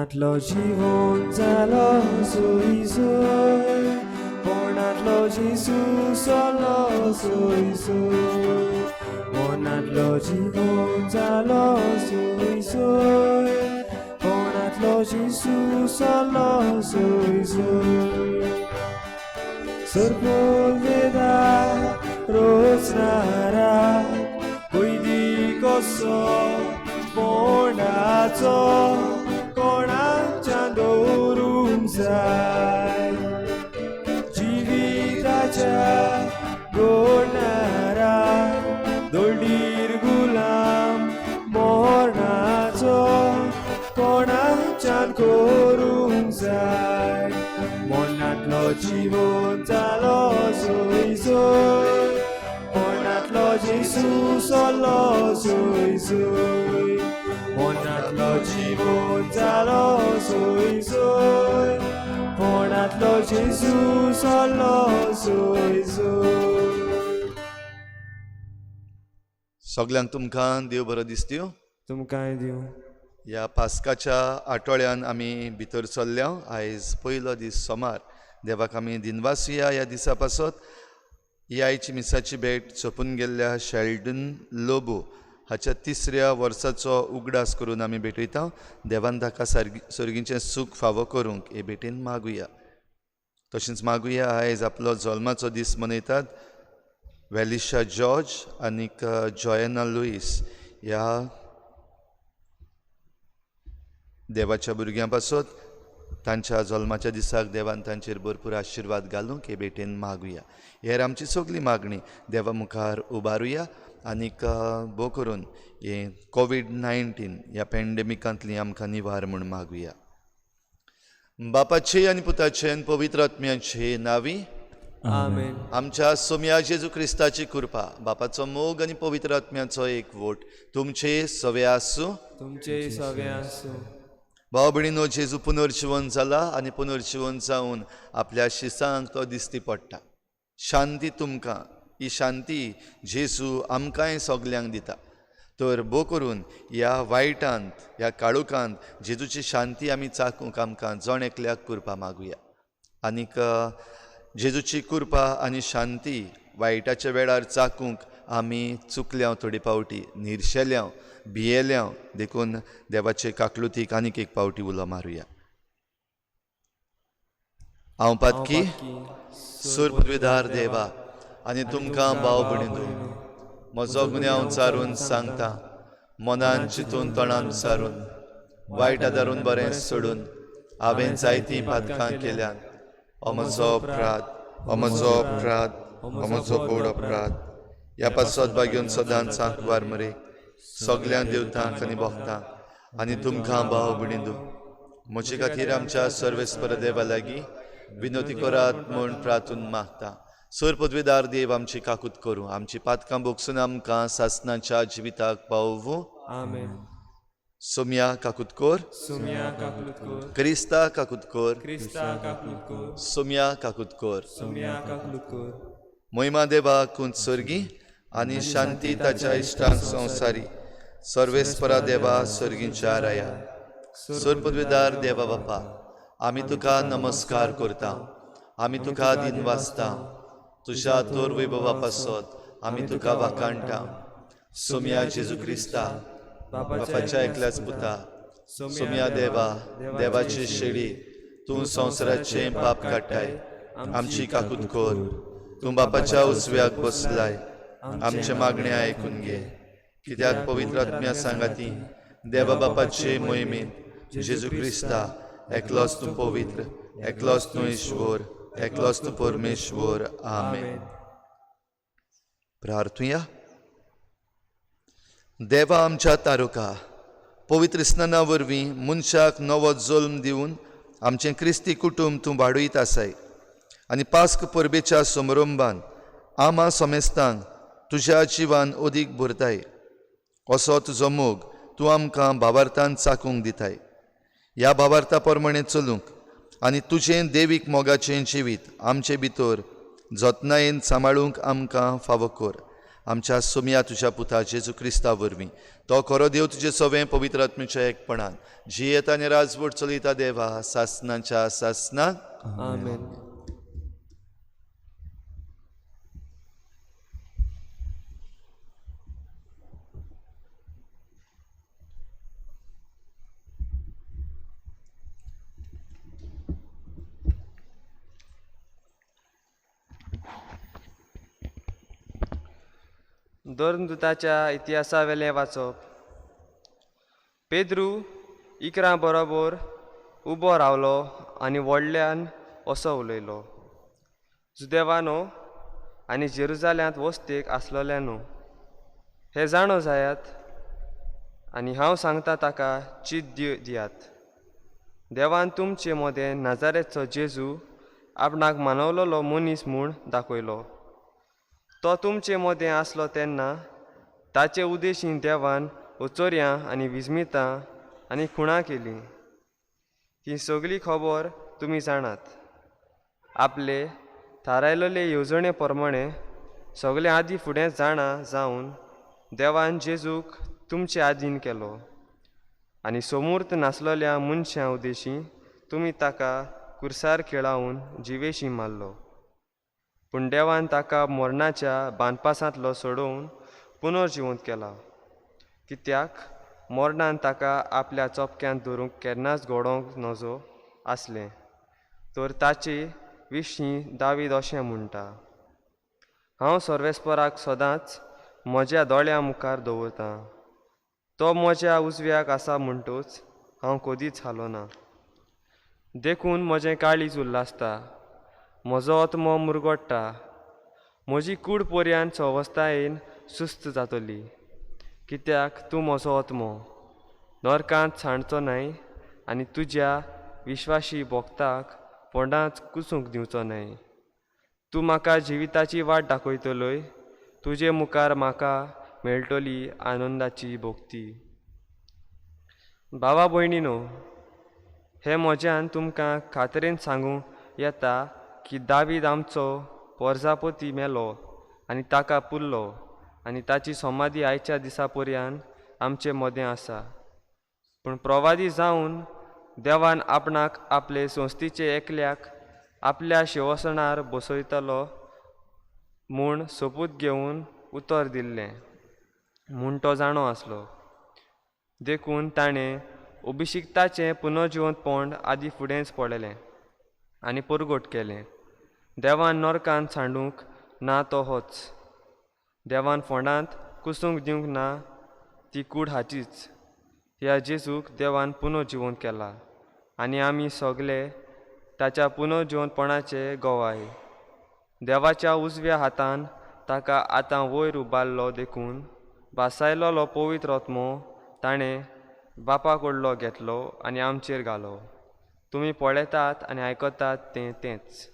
मनांतलो जिवन जालो सोय सोय, मनांतलो जेजू चलो सोय सोय, मनांतलो जिवन जालो सोय सोय, मनांतलो जेजू चलो सोय सोय. सरपोलवेदा रोजनारा कोयदी कसो कोणाचो कोणाच्यान दवरूंक जाय, जिविताच्या गोडणारा दोल्डीर गुलाम मोरणाचो कोणाच्यान करूंक जाय, मनांतलो जिवन जालो सोय सोय, मनांतलो जेजू चलो सोय सोय, मनांतलो जिवन जालो सोय सोय, मनांतलो जेजू चलो सोय सोय. सगल्यांक तुमकां देव बरो दिसत्यो. तुमकांय दिवं. ह्या पास्काच्या आठवड्यान आमी भितर सरल्या. आयज पयलो दीस सोमार. देवाक आमी दिनवासुया ह्या दिसा पासत. ही आयची मिसाची भेट सोंपून गेल्ल्या शेल्डन लोबो हाच्या तिसऱ्या वर्साचो उगडास करून आमी भेटयता. देवान ताका सर्गीचें सूख फावो करूंक हे भेटेन मागुया. तशेंच मागुया आयज आपलो जल्माचो दीस मनयतात वेलिशा जॉर्ज आनीक जॉयना लुईस ह्या देवाच्या भुरग्यां पासत. तांच्या जल्माच्या दिसाक देवान तांचेर भरपूर आशिर्वाद घालूंक हे भेटेन मागुया. हेर आमची सगली मागणी देवा मुखार उबारुया आनीक भोव करून हे कोवीड-19 ह्या पॅन्डेमिकांतली आमकां निवार म्हूण मागुया. बापाचे आनी पुताचे आनी पवित्र आत्म्याचे नांवी आमेन. आमच्या सोम्या जेजू क्रिस्ताची कृपा, बापाचो मोग आनी पवित्र आत्म्याचो एक वोट तुमचे सवे आसूं. तुमचे सवे आसूं. भाव भयणीनो, जेजू पुनर्जिवन जाला आनी पुनर्जिवन जावन आपल्या शिसांक तो दिश्टी पडटा. शांती तुमकां. ही शांती जेजू आमकांय सगल्यांक दिता. तर भोव करून ह्या वायटांत, ह्या काळोखांत जेजूची शांती आमी चाकूंक आमकां जण एकल्याक कृपा मागुया. आनीक जेजूची कृपा आनी शांती वायटाच्या वेळार चाकूंक आमी चुकल्या, थोडे फावटी निर्शेल्या, भियेल्या, देखून देवाचे काकलुतीक आनीक एक फावटी उलो मारुया. हांव पातकी सुरपृथ्वीदार देवा आनी तुमकां भाव भयणींनो म्हजो गुन्यांव चारून सांगता, मनान चिंतून तोंडान सारून वायट आदारून बरें सोडून हांवें जायतीं पातकां केल्यात. हो म्हजो अपराध, हो म्हजो अपराध, हो म्हजो व्हड अपराध. ह्या पासत भाग्योन सदांच सांकवार मरे सगल्या देवतांक आनी भक्तांक आनी तुमकां भाव भयणींनो म्हजे खातीर आमच्या सर्वेस्पर देवा लागीं विनोती करात म्हूण प्रार्थून मागता. सर पदवेदार देव आमची काकूत करूं, आमची पातकां भोगसून आमकां सासनाच्या जिविताक पावोवूं. आमेन. सोम्या काकूत कर. सोम्या काकूत कर. क्रिस्ता काकूत कर. क्रिस्ता काकूत कर. सोम्या काकूत कर. सोम्या काकूत कर. मोहिमा देवा कुंत सर्गी आनी शांती ताच्या इश्टांक संवसारी. सर्वेस्परा देवा सर्गींच्या राया, सर पदवेदार देवा बापा, आमी तुका नमस्कार करता, आमी तुका दिनवासता. तुज्या तोर वैभवा पासत आमी तुका वाखाणटा. सोम्या जेजू क्रिस्ता बापाच्या एकल्याच पुता, सोम्या देवा, देवाची शेळी, तूं संवसाराचें पाप काडटाय, आमची काकूत कर. तूं बापाच्या उजव्याक बसलाय, आमचें मागणें आयकून घे. कित्याक पवित्र आत्म्या सांगाती देवा बापाचे मोहिमेंत जेजू क्रिस्ता एकलोच तूं पवित्र, एकलोच तूं ईश्वर, एकलोच तूं परमेश्वर. आमेन. प्रार्थुया. देवा आमच्या तारुका, पवित्र स्नाना वरवीं मनशाक नवो जल्म दिवन आमचें क्रिस्ती कुटुंब तूं वाडयत आसाय आनी पास्क परबेच्या समारंभान आमा समेस्तांक तुज्या जिवान अदीक भरताय. असो तुजो मोग तूं आमकां भावार्थान चाकूंक दिताय. ह्या भावार्था प्रमाणें चलूंक आनी तुजें देवीक मोगाचें जिवीत आमचे भितर जतनायेन सांबाळूंक आमकां फावो कर. आमच्या सोमया तुज्या पुता जेजू क्रिस्ता वरवीं तो खरो देव तुजे सवें पवित्र आत्म्याच्या एकपणान जियेता आनी राजवट चलयता देवा सासनाच्या सासनाक. आमेन. धर्मदूताच्या इतिहासावेलें वाचप. पेद्रू 11 बरोबर उबो रावलो आनी व्हडल्यान असो उलयलो, जुदेवानो आनी जेरुजाल्यांत वस्तेक आसलोल्यानो, हे जाणो जायात आनी हांव सांगता ताका चीत दियात. देवान तुमचे मदें नाजारेचो जेजू आपणाक मानवलोलो मनीस म्हूण दाखयलो. तो तुमचे मदें आसलो तेन्ना ताचे उदेशीं देवान ओचोरयां आनी विजमितां आनी खुणां केलीं. ही सगळी खबर तुमी जाणात. आपले थारायलेले येवजणे प्रमाणे सगळे आदी फुडें जाणा जावन देवान जेजूक तुमचे आदीन केलो आनी सोमूर्त नासलेल्या मनशां उदेशीं तुमी ताका कुर्सार खेळावन जिवेशी मारलो. पूण देवान ताका मरणाच्या बांदपासांतलो सोडोवन पुनर्जिवंत केला, कित्याक मरणान ताका आपल्या चोपक्यांत धरूंक केन्नाच घडोवंक नजो आसलें. तर ताचे विशीं दावीद अशें म्हणटा, हांव सर्वेस्पराक सदांच म्हज्या दोळ्यां मुखार दवरतां, तो म्हज्या उजव्याक आसा म्हणटूच हांव कदीच हालोना. देखून म्हजें काळीज उल्हासता, म्हजो आत्मो मुरगोडटा, म्हजी कूड पर्यान सवस्तायेन सुस्त जातली, कित्याक तूं म्हजो आत्मो नरकांत सांडचो न्हय आनी तुज्या विश्वाशी भोक्ताक फोंडांत कुसूंक दिवचो न्हय. तूं म्हाका जिविताची वाट दाखयतलोय, तुजे मुखार म्हाका मेळटली आनंदाची भोक्ती. भावा भयणीनो, हें म्हज्यान तुमकां खात्रेन सांगूं येता की दावीद आमचो पोरजापती मेलो आनी ताका पुरलो आनी ताची समाधी आयच्या दिसा पर्यान आमचे मदें आसा. पूण प्रवादी जावन देवान आपणाक आपले संस्थेचे एकल्याक आपल्या शिवसणार बसयतलो म्हूण सोपूत घेवन उतर दिल्लें म्हूण तो जाणो आसलो. देखून ताणें अभिशिक्ताचें पुनर्जिवंतपण आदी फुडेंच पळयलें आनी परगट केलें. देवान नरकान सांडूंक ना तो होच, देवान फोंडांत कुसूंक दिवंक ना ती कूड हाचीच. ह्या जेजूक देवान पुनर्जिवंत केला आनी आमी सगळे ताच्या पुनर्जिवंतपणाचे गवाय. देवाच्या उजव्या हातान ताका आतां वयर उबारलो देखून भासायलोलो पवित्र आत्मो ताणें बापा कडलो घेतलो आनी आमचेर घालो. तुमी पळयतात आनी आयकतात तें तेंच.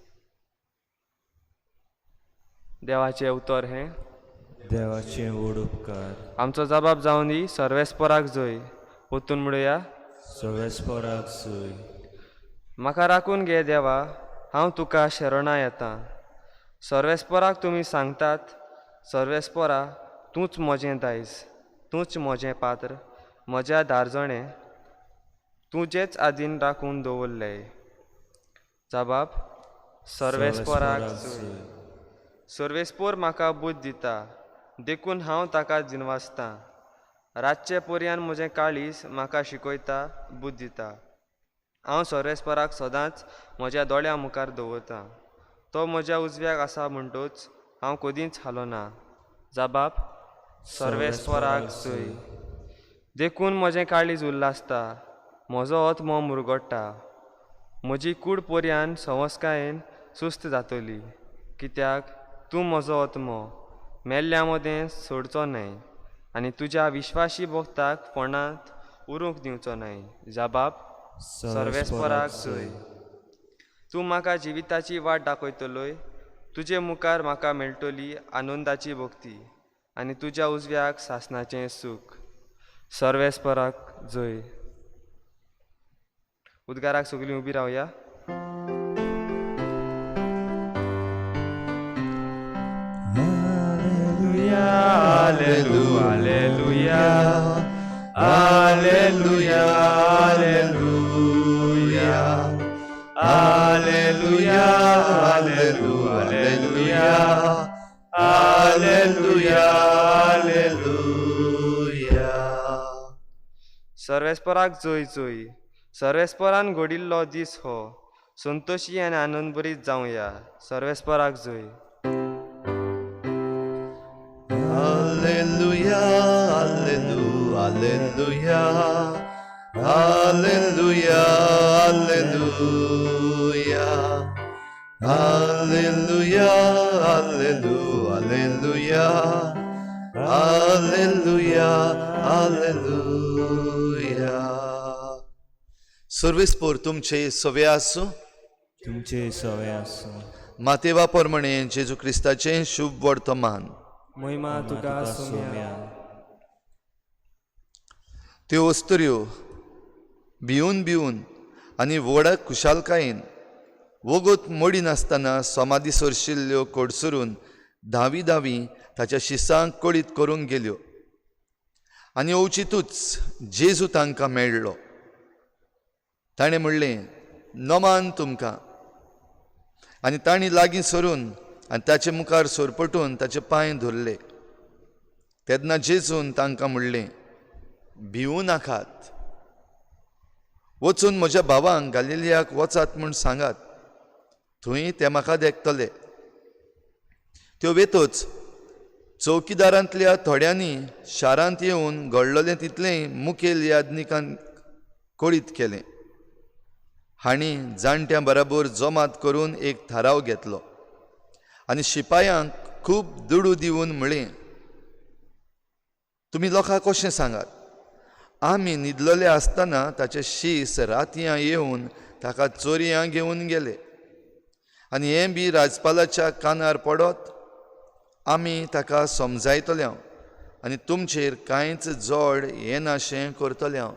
देवाचें उतर हें. देवाचें व्हड उपकार. आमचो जबाब जावन दी सर्वेस्पराक जय. परतून म्हणुया, सर्वेस्पराक जय. म्हाका राखून घे देवा, हांव तुका शरणा येता. सर्वेस्पराक तुमी सांगतात, सर्वेस्परा तूंच म्हजें दायज, तूंच म्हजें पात्र, म्हज्या धारजणें तुजेच आदीन राखून दवरलें. जबाब सर्वेस्पराक जय. सर्वेस्पोर म्हाका बुद्द दिता देखून हांव ताका जिनवासतां. रातचे पर्यान म्हजें काळीज म्हाका शिकयता, बुद्द दिता. हांव सर्वेस्पराक सदांच म्हज्या दोळ्यां मुखार दवरतां. तो म्हज्या उजव्याक आसा म्हणटूच हांव कदींच हालोना. जबाब सर्वेस्पराक जय. देखून म्हजें काळीज उल्हासता, म्हजो आत्मो मुरगोडटा, म्हजी कूड पर्यान सवस्कायेन सुस्त जातली, कित्याक तूं म्हजो आत्मो मेल्ल्या मदें सोडचो न्हय आनी तुज्या विश्वाशी भक्ताक फोंडांत उरूंक दिवचो न्हय. जबाब सर्वेस्पराक जय. तूं म्हाका जिविताची वाट दाखयतलोय, तुजे मुखार म्हाका मेळटली आनंदाची भक्ती आनी तुज्या उजव्याक सासणाचें सूख. सर्वेस्पराक जय. उद्गाराक सगळीं उबी रावया. Hallelujah. Alleluia, Alleluia, Alleluia, Alleluia, Alleluia, Alleluia, Alleluia. सर्वेस्पराक जय जय. सर्वेस्परान घडिल्लो दीस हो, संतोशी आनी आनंदभरीत जावया. सर्वेस्पराक जय. Alleluia, Alleluia, Alleluia, Alleluia, Alleluia, Alleluia, Alleluia, Alleluia, Alleluia. सर्वेस्पोर तुमचे सवे आसूं. तुमचे सवे आसूं. मातेवा प्रमाणे जेजू क्रिस्ताचें शुभ वर्तमान. महिमा तुका सोम्या. त्यो अस्तुऱ्यो भिवन भिवन आनी व्हडा खुशालकायेन वोगोत मोडिनासतना समाधी सरशिल्ल्यो कडसरून धावी धावी ताच्या शिसांक कळीत करूंक गेल्यो. आनी अवचितूच जेजू तांकां मेळ्ळो. ताणें म्हणलें, नमान तुमकां. आनी तांणी लागीं सरून आनी ताचे मुखार सरपटून ताचे पांय धरले. तेन्ना जेजून तांकां म्हणलें, भिवूं नाकात, वचून म्हज्या भावांक गालिलियाक वचात म्हूण सांगात, थंय ते म्हाका देखतले. त्यो वेतच चौकीदारांतल्या थोड्यांनी शारांत येवन घडलेलें तितलेंय मुखेल याज्ञिकान कळीत केलें. हांणी जाणट्यां बराबर जमात करून एक थाराव घेतलो आनी शिपायांक खूब दुडू दिवन म्हळें, तुमी लोकांक कशें सांगात, आमी न्हिदलेले आसतना ताचे शीस रातयां येवन ताका चोरयां घेवन गेले आनी हें बी राजपालाच्या कानार पडत आमी ताका समजायतले हांव आनी तुमचेर कांयच जड येनाशें करतले हांव.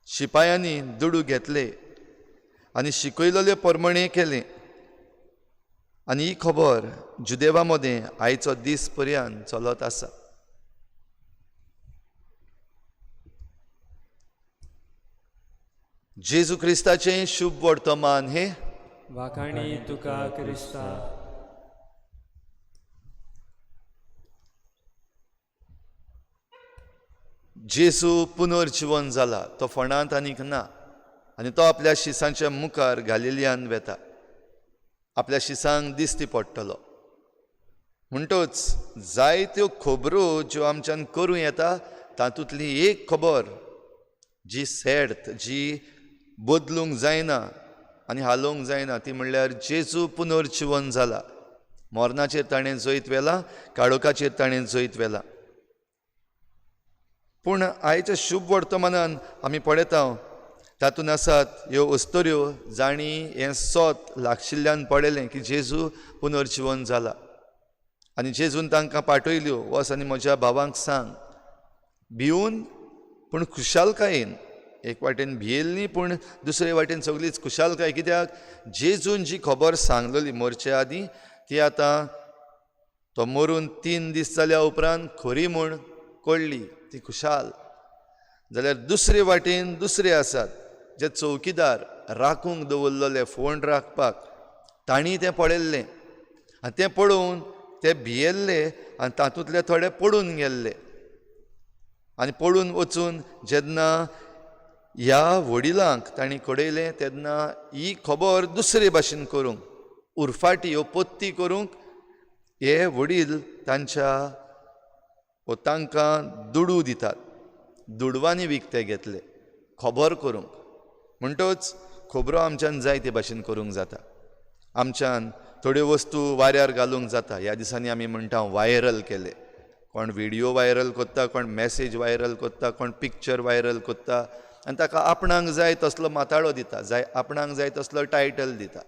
शिपायांनी दुडू घेतले आनी शिकयलेले परमणे केलें आनी ही खबर जुदेवा मदें आयचो दीस पर्यंत चलत आसा. जेजू क्रिस्ताचें शुभ वर्तमान हे. वाखाणी तुका क्रिस्ता. जेजू पुनर्जिवन जाला, तो फोंडांत आनीक ना आनी तो आपल्या शिसांच्या मुखार गालिलियान वेता, आपल्या शिसांक दिश्टी पडटलो. म्हणटच जायत्यो खबरो ज्यो आमच्यान करूं येता तातूंतली एक खबर जी सेर्त, जी बदलूंक जायना आनी हालोवंक जायना, ती म्हणल्यार जेजू पुनर्जिवन जाला. मरणाचेर ताणें जैत व्हेलां, काळोखाचेर ताणें जैत व्हेलां. पूण आयच्या शुभ वर्तमानान आमी पळयता तातूंत आसात ह्यो अस्तुऱ्यो जांणी हें सोत लागशिल्ल्यान पळयलें की जेजू पुनर्जिवन जाला आनी जेजून तांकां पाठयल्यो, वच आनी म्हज्या भावांक सांग. भिवन पूण खुशालकायेन, एक वाटेन भियेल्ली पूण दुसरे वाटेन सगळीच खुशालकाय, कित्याक जेजून जी खबर सांगलेली मरचे आदीं ती आतां तो मरून 3 दीस जाल्या उपरांत खरी म्हूण कळ्ळी, ती खुशाल. जाल्यार दुसरे वाटेन दुसरे आसात जे चौकीदार राखूंक दवरलेले फोंड राखपाक, तांणी तें पळयल्लें आनी तें पळोवन ते भियेल्ले आनी तातूंतले थोडे पडून गेल्ले. आनी पडून वचून जेन्ना ह्या वडिलांक तांणी कळयलें तेन्ना ही खबर दुसरे भाशेन करूंक, उरफाटी ह्यो पत्ती करूंक हे वडील तांच्या वो तांकां दुडू दितात, दुडवांनी विकते घेतले खबर करूंक. म्हणटच खबरो आमच्यान जाय ते भाशेन करूंक जाता, आमच्यान थोड्यो वस्तू वाऱ्यार घालूंक जाता. ह्या दिसांनी आमी म्हणटा व्हायरल केले, कोण व्हिडियो व्हायरल करता, कोण मॅसेज व्हायरल करता, कोण पिक्चर व्हायरल करता आनी ताका आपणाक जाय तसलो माथाळो दिता, जाय आपणाक जाय तसलो टायटल दिता.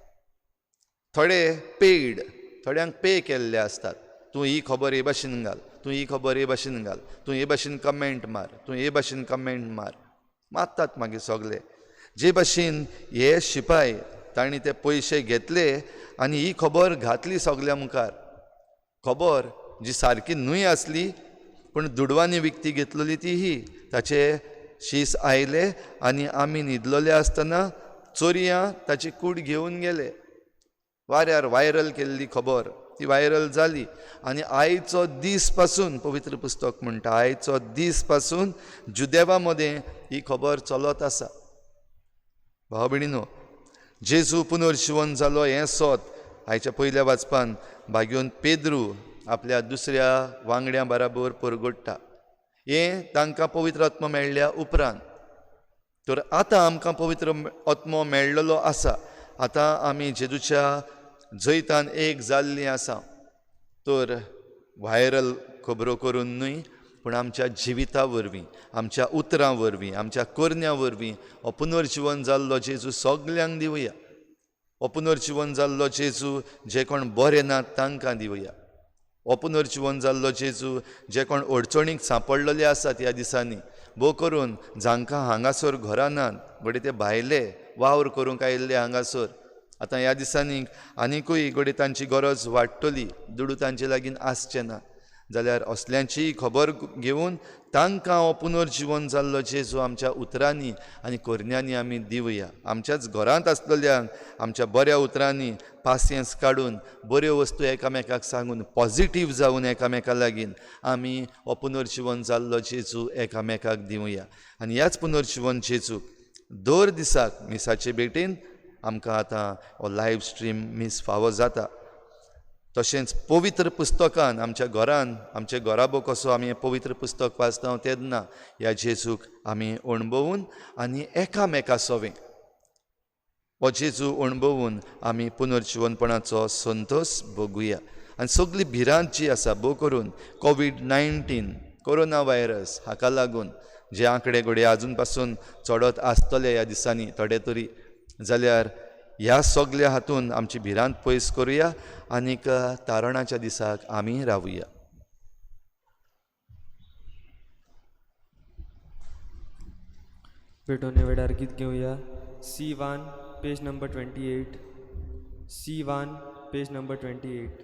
थोडे पेड, थोड्यांक पे केल्ले आसतात, तूं ही खबर हे भाशेन घाल, तूं ही खबर हे भाशेन घाल, तूं हे भाशेन कमेंट मार, तूं हे भाशेन कमेंट मार, मारतात मागीर सगळे. जे भाशेन हे शिपाय तांणी ते पयशे घेतले आनी ही खबर घातली सगल्या मुखार, खबर जी सारकी न्हूय आसली पूण दुडवांनी विकती घेतलेली ती ही. ताचे शीस आयले आनी आमी न्हिदलेले आसतना चोरयां ताची कूड घेवन गेले. वाऱ्यार व्हायरल केल्ली खबर ती व्हायरल जाली आनी आयचो दीस पासून, पवित्र पुस्तक म्हणटा, आयचो दीस पासून जुदेवा मदें ही खबर चलत आसा. भाव भयणीनो, जेजू पुनर्जिवन जालो हें सोत आयच्या पयल्या वाचपान भाग्योन पेद्रू आपल्या दुसऱ्या वांगड्यां बराबर परगोडटा. हें तांकां पवित्र आत्मो मेळ्ळ्या उपरांत. तर आतां आमकां पवित्र आत्मो मेळ्ळलो आसा. आतां आमी जेजूच्या जैतान एक जाल्लीं आसा. तर व्हायरल खबरो करून न्हय पूण आमच्या जिविता वरवीं, आमच्या उतरां वरवीं, आमच्या करण्यां वरवीं हो पुनर्जिवन जाल्लो जेजू सगल्यांक दिवया. हो पुनर्जिवन जाल्लो जेजू जे कोण बरे नात तांकां दिवया. हो पुनर्जिवन जाल्लो जेजू जे कोण अडचणीक सांपडलेले आसात ह्या दिसांनी, भोव करून जांकां हांगासर घरां नात, घडये ते भायले वावर करूंक आयिल्ले हांगासर, आतां ह्या दिसांनी आनिकूय घडये तांची गरज वाडटली, दुडू तांचे लागीं आसचे ना, जाल्यार असल्यांचीय खबर घेवन तांकां हो पुनर्जिवन जाल्लो जेजू आमच्या उतरांनी आनी करण्यांनी आमी दिवया. आमच्याच घरांत आसलेल्यांक आमच्या बऱ्या उतरांनी पासियेंस काडून बऱ्यो वस्तू एकामेकाक सांगून पॉजिटीव जावन एकामेका लागीं आमी हो पुनर्जिवन जाल्लो जेजू एकामेकाक दिवया. आनी ह्याच पुनर्जिवन जेजूक दर दिसाक मिसाचे भेटेन आमकां आतां हो लायव्ह स्ट्रीम मीस फावो जाता. तशेंच पवित्र पुस्तकान आमच्या घरान, आमच्या घराबो कसो आमी हें पवित्र पुस्तक वाचता तेन्ना ह्या जेजूक आमी अणभवून आनी एकामेका सोवें हो जेजू अणभवून आमी पुनर्जिवनपणाचो संतोश भोगुया. आनी सगली भिरांत जी आसा, भोव करून COVID-19 corona virus हाका लागून जे आंकडे घडये आजून पासून चडत आसतले ह्या दिसांनी थोडे तरी, जाल्यार ह्या सगल्या हातून आमची भिरांत पयस करुया आनीक तारणाच्या दिसाक आमी रावया. भेटवणे वेळार गीत घेवया. C1 page number 28. C1 page number 28.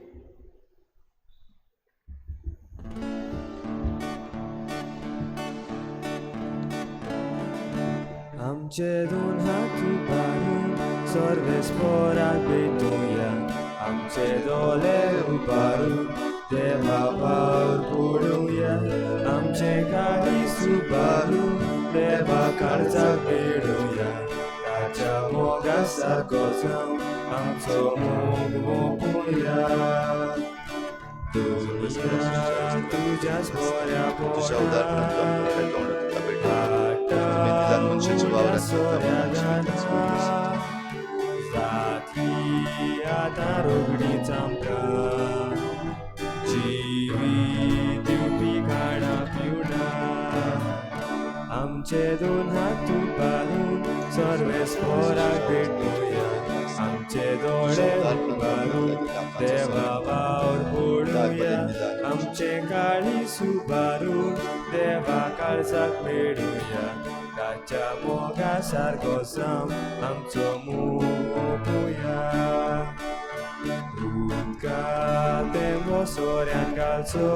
आमचे दोन हात उबारून सर्वेस्पराक भेटुया, आमचे दोळे उबारून देवा पावर पडुया, आमचे काळीज उबारून देवा काळजाक भेटुया, ताच्या मोगा सारको जावन आमचो मोग मोपुया. तुज्या तुज्याच बऱ्या तुज्या उदारपणांतलो आमकां तोंड तुका भेटोवं. तुमी दिलान मनशाच्या वावरांत जातली आतां रोगडीच आमकां जिवीत दिवपी खाणां पिवणां, आमचे दोन हात उबारून सर्वेस्पराक भेटुया, आमचे दोळे उबारून देवा वावर पडुया, आमचे काळीज उबारून देवा काळजाक मेळुया, ताच्या मोगा सारको जावन आमचो मोग ओंपुया. उदका तेंबो सोऱ्यान घालचो,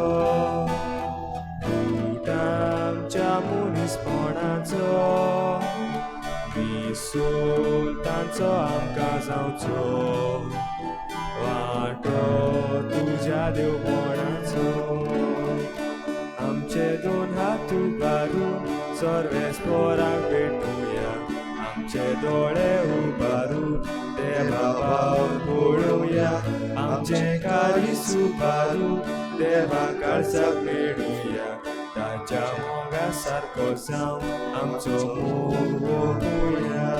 फूट आमच्या मनीसपणाचो, विसूल तांचो आमकां जावचो, वांटो तुज्या देवपणाचो. आमचे दोन हात उबारून सर्वेस्पराक भेटुया, आमचे दोळे उबारून देवा पावर पळोवया, आमचे काळीज उबारून देवा काळजाक मेळुया, ताच्या मोगा सारको जावन आमचो मोग ओंपुया.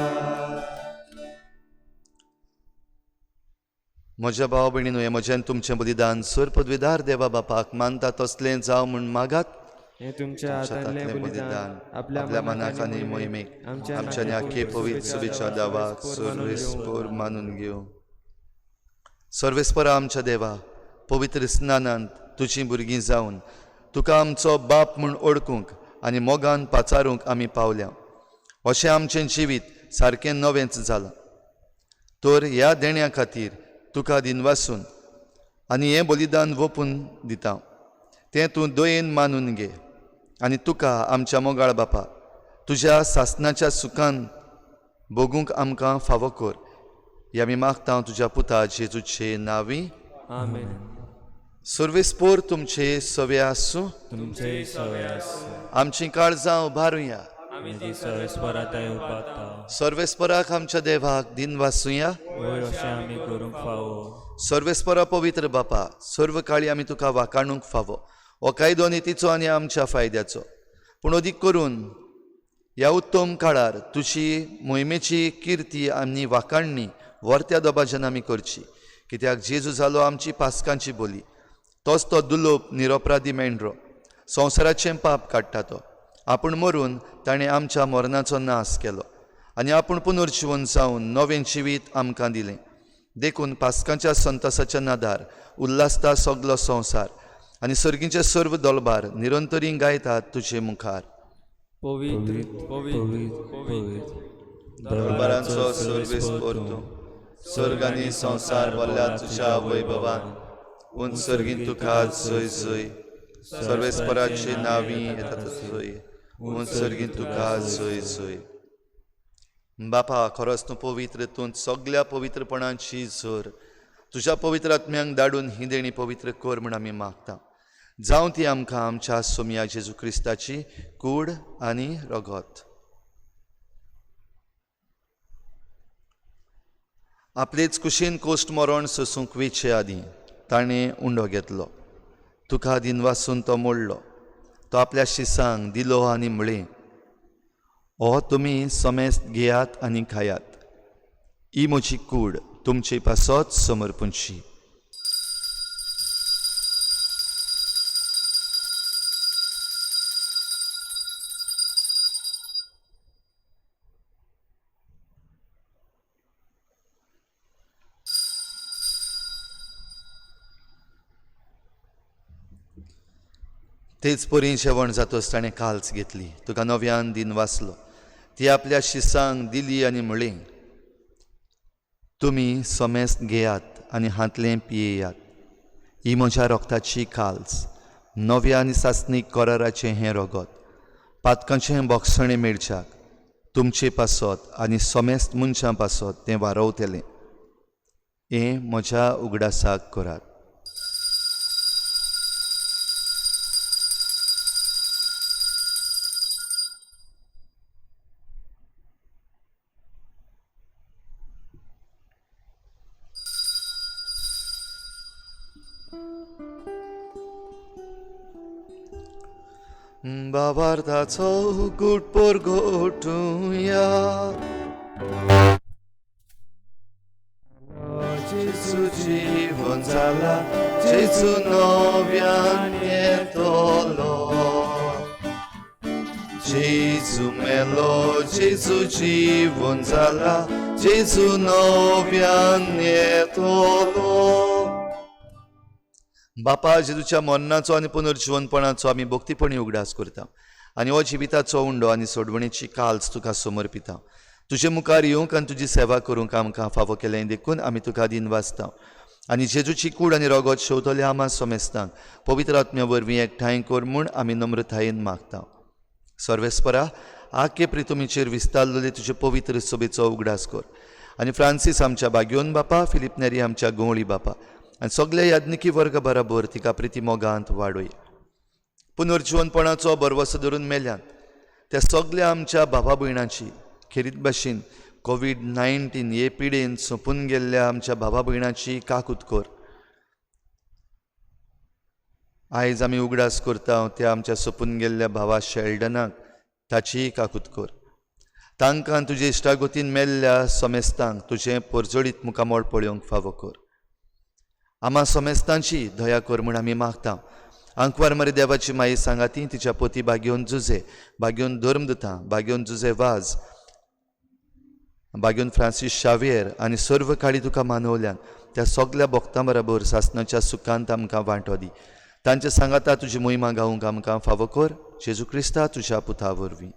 म्हज्या भाव भयणीनो, हें म्हजें तुमचें बलिदान सर पदवीदार देवा बापाक मानता तसलें जावं म्हूण मागात. हें तुमच्या हातांतलें बलिदान आपल्या मनाक आनी मोहिमेक आमच्या आख्खे पवित्र शुभेच्छा दावाक सर्वेस्पोर मानून घेवं. सर्वेस्परा आमच्या देवा, पवित्र स्नानांत तुजीं भुरगीं जावन तुका आमचो बाप म्हूण ओळखूंक आनी मोगान पाचारूंक आमी पावल्या. अशें आमचें जिवीत सारकें नवेंच जालां. तर ह्या देण्या खातीर तुका दिनवासून आनी हें बलिदान वोपून दिता तें तूं दयेन मानून घे आनी तुका आमच्या मोगाळ बापा तुज्या सासनाच्या सुखान भोगूंक आमकां फावो कर. हे आमी मागता तुज्या पुता जेजूचे नांवी. आमेन. सर्वेस्पोर तुमचे सवे आसूं. तुमचेय सवे आसूं. आमचीं काळजां उबारुया. आमी ती सर्वेस्परा उबारता. सर्वेस्पराक आमच्या देवाक दिन वासुया. वयर अशें आमी करूंक फावो. सर्वेस्परा पवित्र बापा, सर्व काळी आमी तुका वाकाणूंक फावो. हो कायदो नितीचो आनी आमच्या फायद्याचो, पूण अदीक करून ह्या उत्तम काळार तुजी मोहिमेची किर्ती आनी वाकाणणी वर्त्या दबाज्यान आमी करची. कित्याक जेजू जालो आमची पास्कांची बोली, तोच तो दुलोप निरोपराधी मेंढरो, संवसाराचें पाप काडटा तो. आपूण मरून ताणें आमच्या मरणाचो नाश केलो आनी आपूण पुनर्जिवन जावन नवें जिवीत आमकां दिलें. देखून पास्कांच्या संतोसाच्या नादार उल्हासता सगलो संवसार आनी सर्गीचे सर्व दलबार निरंतरी गायतात तुजे मुखार. पवित्र पवित्र पवित्र दरबारांचो सर्वेस्पोर तूं, स्वर्ग आनी संवसार भरल्या तुज्या वैभवान. उंच सर्गीन तुका जय जय, सर्वेस्पराचे नांवी येता जय, उंच सर्गीन तुका जय जय. बापा, खरोच तूं पवित्र, तूं सगल्या पवित्रपणाची झर. तुज्या पवित्र आत्म्यांक धाडून ही देणी पवित्र कर म्हूण आमी मागता. जावं ती आमकां आमच्या सोमया जेजू क्रिस्ताची कूड आनी रगत. आपलेच कुशीन कोश्ट मरण सोसूंक वेचे आदीं ताणें उंडो घेतलो. तुका दिनवासून तो मोडलो. तो आपल्या शिसांक दिलो आनी म्हळें, हो तुमी समेस्त घेयात आनी खायात. ही म्हजी कूड तुमचे पासत समर्पूंची. तेच परी जेवण जातच ताणें काल्च घेतली. तुका नव्यान दिन वाचलो. ती आपल्या शिसांक दिली आनी म्हळें, तुमी समेस्त घेयात आनी हांतलें पियेयात. ही म्हज्या रोगताची काल्च, नव्या आनी सासणीक कराराचें हें रगत, पातकांचें बोगसणें मेळच्याक तुमचे पासत आनी समेस्त मनशां पासत तें वारवतलें. हें म्हज्या उगडासाक करात. बाबार्थाचो गुट परगोटुया. जेजू जीवन जाला, जेजू नव्यान येतलो. जेजू मेलो, जेजू जीवन जाला, जेजू नव्यान येतलो. बापा, जेजूच्या मरणाचो आनी पुनर्जिवनपणाचो आमी भक्तीपणी उगडास करता आनी हो जिविताचो उंडो आनी सोडवणेची काल्च तुका समर्पिता. तुजे मुखार येवंक आनी तुजी सेवा करूंक आमकां फावो केलें देखून आमी तुका दिन वाचता आनी जेजूची कूड आनी रगत शेवतले आमा समेस्तांक पवित्र आत्म्या वरवीं एकठांय कर म्हूण आमी नम्रतायेन मागता. सर्वेस्परा, आखे प्रितुमीचेर विस्तारलेले तुजे पवित्र सभेचो उगडास कर आनी फ्रांसीस आमच्या बाग्योन बापा, फिलीप नेरी आमच्या गवळी बापा आनी सगल्या याज्ञिकी वर्ग बराबर तिका प्रिती मोगांत वाडय. पुनर्जिवनपणाचो भरवसो धरून मेल्यात त्या सगल्या आमच्या बाबा भयणाची, खेरीत भाशेन कोवीड-19 हे पिडेन सोंपून गेल्ल्या आमच्या बाबा भयणाची काकूत कर. आयज आमी उगडास करता त्या आमच्या सोंपून गेल्ल्या भावा शेल्डनाक ताचीय काकूत कर. तांकां तुजे इश्टागतीन मेल्ल्या समेस्तांक तुजें परजळीत मुखामळ पळोवंक फावो कर. आमा समेस्तांची दया कर म्हूण आमी मागता. आंकवार मरे देवाची माई सांगाती तिच्या पोती बागेवन जुजे, बागेवन धर्मदुतां, बागेवन जुजे वाज, बागेवन फ्रांसीस शावियर आनी सर्व काळी तुका मानवल्यान त्या सगल्या भक्तां बराबर सासणाच्या सुखांत आमकां वांटो दी. तांचे सांगाता तुजी मोहिमा गावंक आमकां फावो कर. जेजू क्रिस्ता तुज्या पुता वरवीं.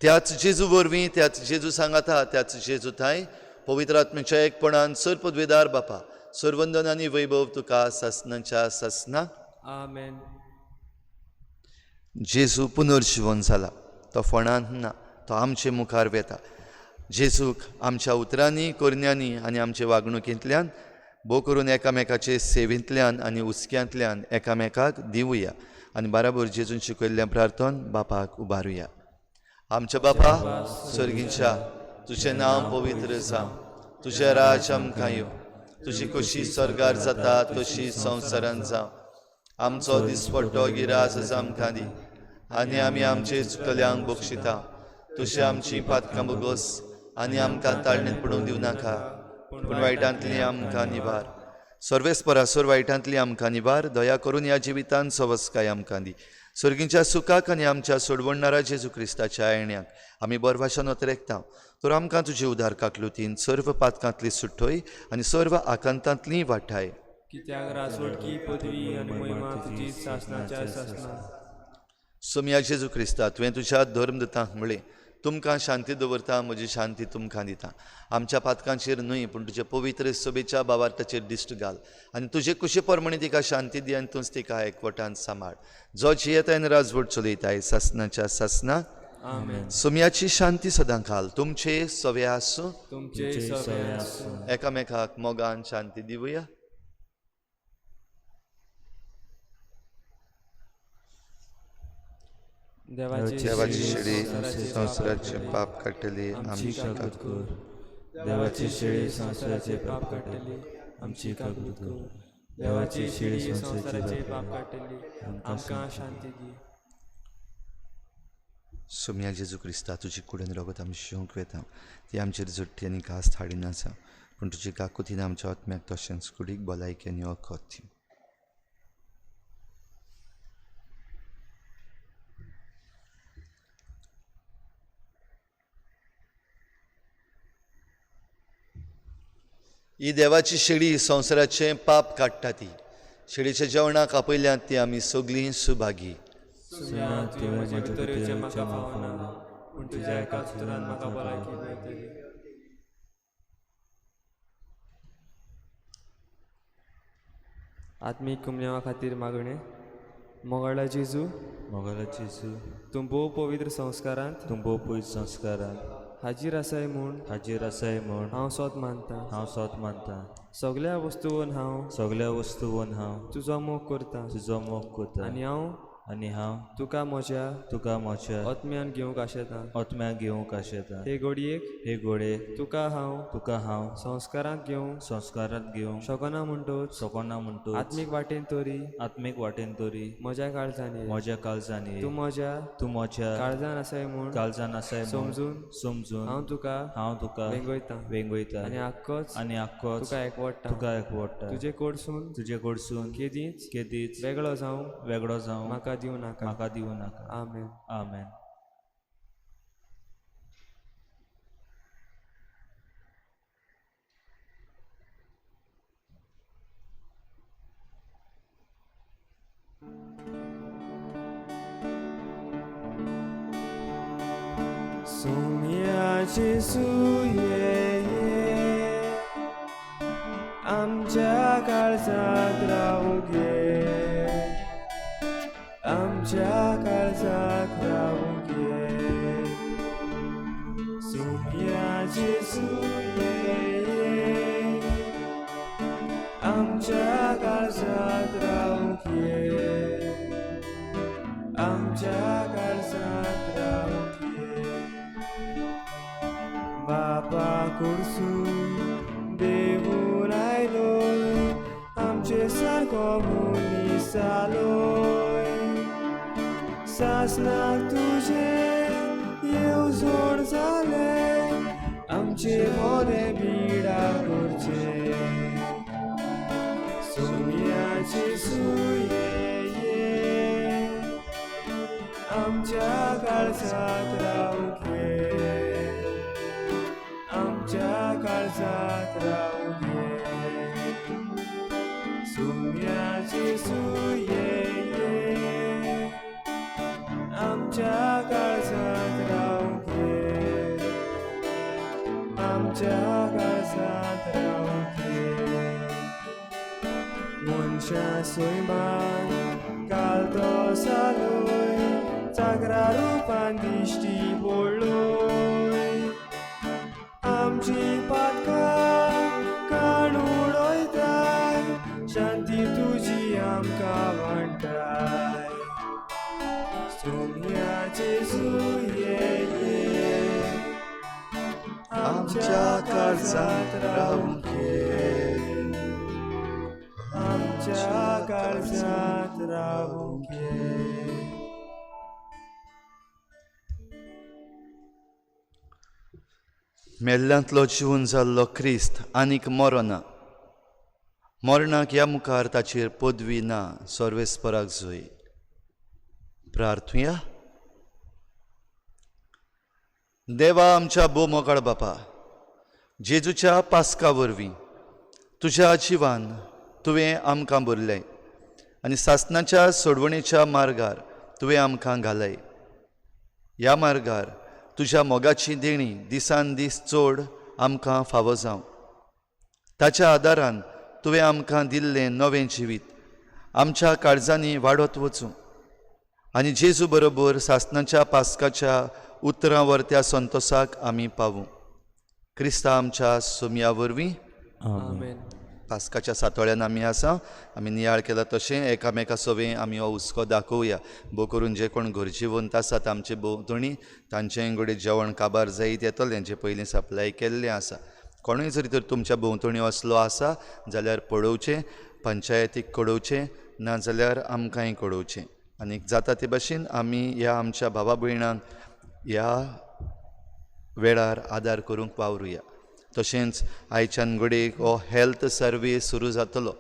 त्याच जेजू वरवीं, त्याच जेजू सांगाता, त्याच जेजू थांय पवित्र आत्म्याच्या एकपणान सर पदवेदार बापा, सर्वंदन आनी वैभव तुका सासनाच्या सासना. आमेन. जेजू पुनर्जिवन जाला, तो फोंडांत ना, तो आमचे मुखार वेता. जेजूक आमच्या उतरांनी, करण्यांनी आनी आमचे वागणुकेंतल्यान भोव करून एकामेकाचे सेवेंतल्यान आनी हुस्क्यांतल्यान एकामेकाक दिवया आनी बाराबर जेजून शिकयल्लें प्रार्थन बापाक उबारुया. आमच्या बापा सर्गीच्या, तुजें नांव पवित्र जावं, तुजें राज आमकां येवं, तुजी खोशी स्वर्गार जाता तशी संवसारांत जावं. आमचो दिसपट्टो गिरास आज आमकां दी आनी आमी आमचे चुकल्यांक बक्षिता, तशी आमची पातकां बोगस आनी आमकां ताळणेंत पडूंक दिवं नाका, पूण वायटांतली आमकां निवार. सर्वेस्परा सोर वायटांतली आमकां निवार, दया करून ह्या जिवितान सवस्काय आमकां दी. सर्गींच्या सुखाक आनी आमच्या सोडवणणारा जेजू क्रिस्ताच्या येण्याक आमी बरभाशान अतरेकता. तर आमकां तुजे उदार काकलुतीन सर्व पातकांतली सुट्टय आनी सर्व आकांतांतली वाठाय. कित्याक राजवटकी पदवी आनी महिमा तुजी सासनाच्या सासना. सोमया जेजू क्रिस्ता, तुवें तुज्या धर्मदूतांक म्हळें, तुमकां शांती दवरता, म्हजी शांती तुमकां दिता. आमच्या पातकांचेर न्हय पूण तुजे पवित्र सभेच्या बावार्थाचेर दिश्ट घाल आनी तुजे कुशे प्रमाणे तिका शांती दी आनी तूंच तिका एकवटान सांबाळ, जो जियेताय आनी राजवट चलयताय सासनाच्या सासना. आमेन. सोमयाची शांती सदां घाल तुमचे सवे आसूं, तुमचे सगळे आसूं. एकामेकाक मोगान शांती दिवया. देवाची शेळी संवसाराचे पाप काडटली, आमची काकूत कर. देवाची शेळी संवसाराचे पाप काडटली, आमची काकूत कर. देवाची शेळी संवसाराचे संवसाराचे पाप काडटली, आमकां शांती दी. सोमया जेजू क्रिस्ता, तुजी कुडून रगत आमी शिवंक वेता, ती आमचेर झुट्टी आनी घास हाडिना जावं, पूण तुजी काकुतीन आमच्या आत्म्याक तशेंच कुडीक भलायकी आनी वखद दी. ही देवाची शेळी संवसाराचें पाप काडटा, ती शेळीच्या जेवणाक आपयल्यांत ती आमी सगळीं सुभागी. सुम्या, तुवें म्हजे भितर येवचें म्हाका फावना, पूण तुज्या एकाच उतरान म्हाका भलायकी मेळटली. आत्मीक कुमन्यांवा खातीर मागणें. मोगाळा जेजू, मोगाळा जेजू, तूं भोव पवित्र संस्कारांत, तूं भोव पवित्र संस्कारांत हाजीर आसाय म्हूण, हाजीर आसाय म्हूण हांव सोद मानता. हांव सोद मानता. सगल्या वस्तून हांव, सगल्या वस्तून हांव तुजो मोग करता, तुजो मोग करता आनी हांव तुका म्हज्या, तुका म्हज्या आत्म्यान घेवंक आशेता, आत्म्यान घेवंक आशेता. हे घडयेक, हे घडयेक तुका हांव, तुका हांव संस्कारांत घेवंक, संस्कारांत घेवंक शकना म्हणटोच, शकना म्हणटोच, आत्मीक वाटेन तरी, आत्मीक वाटेन तरी म्हज्या काळजान ये, म्हज्या काळजान ये. तूं म्हज्या, तूं म्हज्या काळजान आसाय म्हूण, काळजान आसाय म्हूण समजून, समजून हांव तुका, हांव तुका वेंगयता, वेंगयता आनी आक्कोच, आनी आक्कोच तुका एकवडटा, तुका एकवडटा. तुजे कडसून, तुजे कडसून केदींच, केदींच वेगळो जावंक, वेगळो जावंक म्हाका दिवं नाका, म्हाका दिवं नाका. आमेन. आमेन. सोमया जेजू ये, आमच्या काळजांत रावूंक ये, आमच्या काळजांत रावूंक ये. सोमया जेजू ये, आमच्या काळजांत रावूंक ये, आमच्या काळजांत रावूंक ये. बापा कडसून देवून आयलो, आमचे सारको मनीस जालोय. सासनाक तुजें येवजण जालें, आमचे बरें बिडा करचें. सोमया जेजू ये, आमच्या काळजांत रावूंक ये, आमच्या काळजांत रावूंक ये. सोमया जेजू ये, आमच्या काळजांत रावूंक ये, आमच्या काळजांत रावूंक ये. मनशां सैमान काल तो जालोय चागरा रुपान दिश्टी पडलोय आमची पातकां काण उडयताय शांती तुजी आमकां वांटाय सोम्या जेजू ये ये आमच्या काळजांत रावूंक ये. आमच्या काळजांत रावूंक ये. मेल्ल्यांतलो जिवन जाल्लो क्रिस्त आनीक मरना. मरणाक ह्या मुखार ताचेर पदवी ना. सर्वेस्पराक जोय. प्रार्थुया. देवा आमच्या भोव मोगाळ बापा, जेजूच्या पास्का वरवीं तुज्या जिवान तुवें आमकां भरलें आनी सासणाच्या सोडवणेच्या मार्गार तुवें आमकां घालय. ह्या मार्गार तुज्या मोगाची देणी दिसान दीस चड आमकां फावो जावं. ताच्या आदारान तुवें आमकां दिल्लें नवें जिवीत आमच्या काळजांनी वाडत वचूं आनी जेजू बरोबर सासणाच्या पास्काच्या उतरां वरत्या संतोसाक आमी पावूं. क्रिस्ता आमच्या सोमया वरवीं. आमेन. पास्काच्या सातोळ्यान आमी आसा. आमी नियाळ केला तशें एकामेका सवें आमी हो हुस्को दाखोवया. भोव करून जे कोण गरजेवंत आसात आमचे भोंवतणी तांचें घडये जेवण काबार जायत येतलें जें पयलीं सप्लाय केल्लें आसा. कोणूय जरी तर तुमच्या भोंवतणी असलो आसा जाल्यार पळोवचें, पंचायतीक कळोवचें, नाजाल्यार आमकांय कळोवचें. आनी जाता ते भाशेन आमी ह्या आमच्या भावा भयणांक ह्या वेळार आदार करूंक वावरुया. तशेंच आयच्यान घडयेक हो हेल्थ सर्वे सुरू जातलो.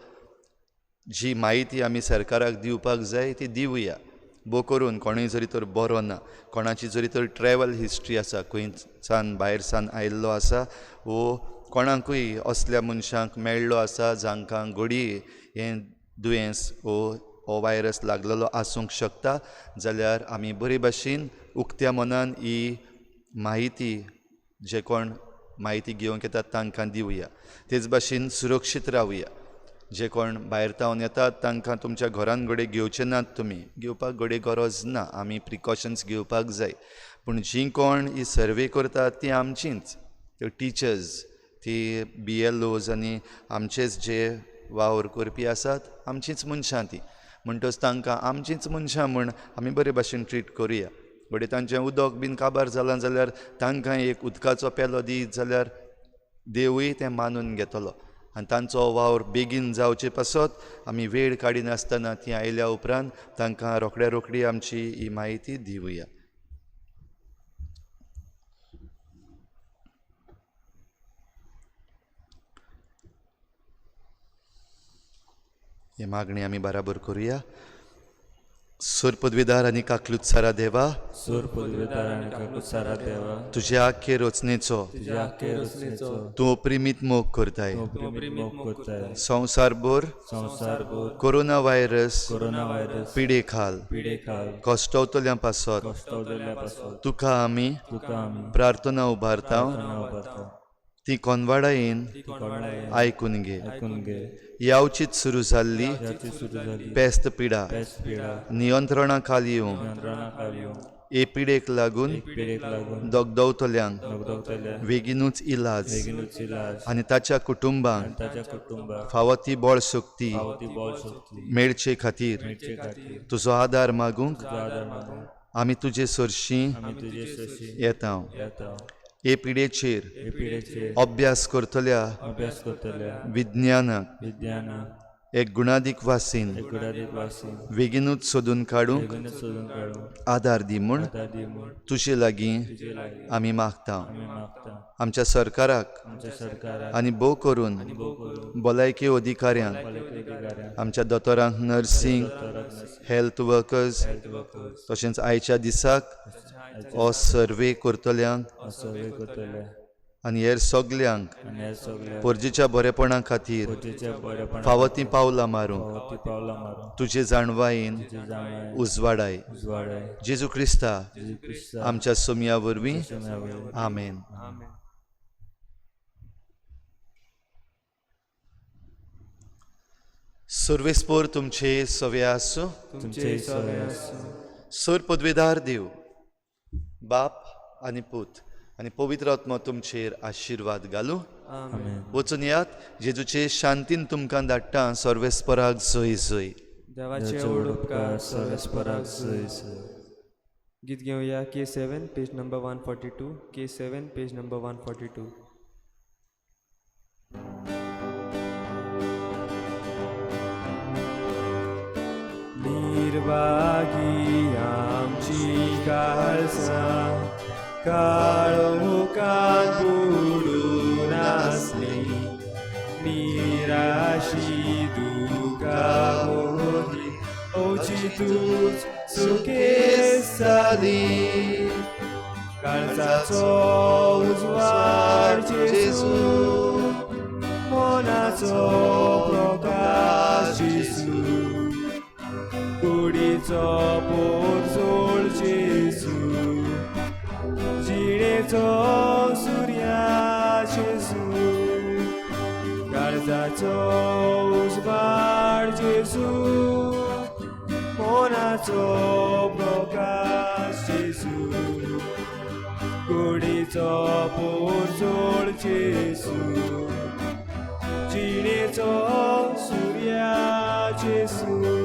जी म्हायती आमी सरकाराक दिवपाक जाय ती दिवया. भोव करून कोणूय जरी तर बरो ना, कोणाची जरी तर ट्रॅवल हिस्ट्री आसा, खंयसान भायर सान आयिल्लो आसा वो कोणाकूय असल्या मनशांक मेळ्ळो आसा जांकां घडये हें दुयेंस वो हो वायरस लागलेलो आसूंक शकता जाल्यार आमी बरे भाशेन उक्त्या मनान ही म्हायती जे कोण म्हायती घेवंक येतात तांकां दिवया. तेच भाशेन सुरक्षीत रावया. जे कोण भायर तावन येतात तांकां तुमच्या घरान घडये घेवचे नात, तुमी घेवपाक घडये गरज ना, आमी प्रिकॉशन्स घेवपाक जाय. पूण जीं कोण ही सर्वे करतात ती आमचींच, त्यो टिचर्स, ती BLOs आनी आमचेच जे वावर करपी आसात आमचींच मनशां ती. म्हणटच तांकां आमचींच मनशां म्हूण आमी बरे भाशेन ट्रीट करुया. घडये तांचें उदक बीन काबार जालां जाल्यार तांकां एक उदकाचो पेलो दीत जाल्यार देवूय तें मानून घेतलो. आनी तांचो वावर बेगीन जावचे पासत आमी वेळ काडिनासतना ती आयल्या उपरांत तांकां रोखड्या रोखडी आमची ही म्हायती दिवया. ही मागणी आमी बराबर करुया. सूर पदवीदार आनी काकलूत सारा देवा, सूर पदवीदार आनी काकलूत सारा देवा, तुज्या आख्खे रचनेचो तुज्या आख्खे रचनेचो तूं प्रेमीत मोग करताय. तूं प्रेमीत मोग करताय. संवसारभर संवसारभर कोरोना व्हायरस कोरोना व्हायरस पिडे खाल पिडे खाल कश्टवतल्या पासत कश्टवतल्या पासत तुका आमी तुका आमी प्रार्थना उबारता. प्रार्थना उबारता. ती कोनवाडायेन ती कोणाय आयकून घे. आयकून घे. यावचीच सुरू जाल्ली याची सुरू जाली पेस्त पिडा पेस्त पिडा नियंत्रणा खाल येवंक नियंत्रणा खाल येवंक हे पिडेक लागून पिडेक लागून दगदवतल्यांक दगदगतल्या बेगिनूच इलाज बेगिनूच इलाज आनी ताच्या कुटुंबांक आनी ताच्या कुटुंबाक फावो ती बळ शक्ती फावो ती बळ शक्ती मेळचे खातीर मेळचे खातीर तुजो आदार मागूंक तुजो आदार मागूंक आमी तुजे सरशीं आमी तुजे सरशीं येता. येता. हे पिडेचेर हे पिडेचेर अभ्यास करतल्या अभ्यास करतल्या विज्ञानाक विज्ञानाक एक गुणादीक वासीन एक गुणादीक वासीन बेगिनूच सोदून काडूंक बेगिनूच सोदून काडूंक आदार दी म्हूण आदार दी म्हूण तुजे लागीं तुजे लागीं आमी मागता. आमी मागता. आमच्या सरकाराक आमच्या सरकाराक आनी भोव करून भोव करून भलायकी अधिकाऱ्यांक, भलायकी अधिकाऱ्यांक, आमच्या दोतोरांक, नर्सींक, दोतोरांक, नर्सींक, हेल्थ वर्कर्स, हेल्थ वर्कर्स, तशेंच आयच्या दिसाक हो सर्वे करतल्यांक हो सर्वे करतले आनी हेर सगल्यांक आनी हेर सगळ्यांक परजेच्या बरेपणा खातीर परजेच्या बरेपणा फावो तीं पावलां मारूंक फावो ती पावलां मारूंक तुजे जाणवायेन तुजे जाणवायेन उजवाडाय. उजवाडाय. जेजू क्रिस्ता जेजू क्रिस्ता आमच्या सोमया वरवीं. सोम्या वरवीं. आमेन. सर्वेस्पोर तुमचे सवे आसूं. तुमचे सवे आसूं. सर पदवेदार देव बाप आनी पूत आनी पवित्र आत्मो तुमचेर आशिर्वाद घालूं. आमेन. वचून यात, जेजूचे शांतीन तुमकां धाडटा. सर्वेस्पराक जय जय. देवाचे देवाचे व्हड व्हड उपकार उपकार सर्वेस्पराक जय जय. गीत घेवया K7 page number 142, K7 page number 142. निर्भागी आमची काळसां काळोखान बुडून आसली, निराशी दुखा मोदी अवचितूच सुखेस्त जाली. काळजाचो उजवाड जेजू, मनाचो प्रकाश जेजू, कुडीचो पोरजोळ जेजू, जिणेचो सुर्या जेजू. काळजाचो उजवाड जेजू, मनाचो प्रकाश जेजू, कुडीचो पोरजोळ जेजू, जिणेचो सुर्या जेजू.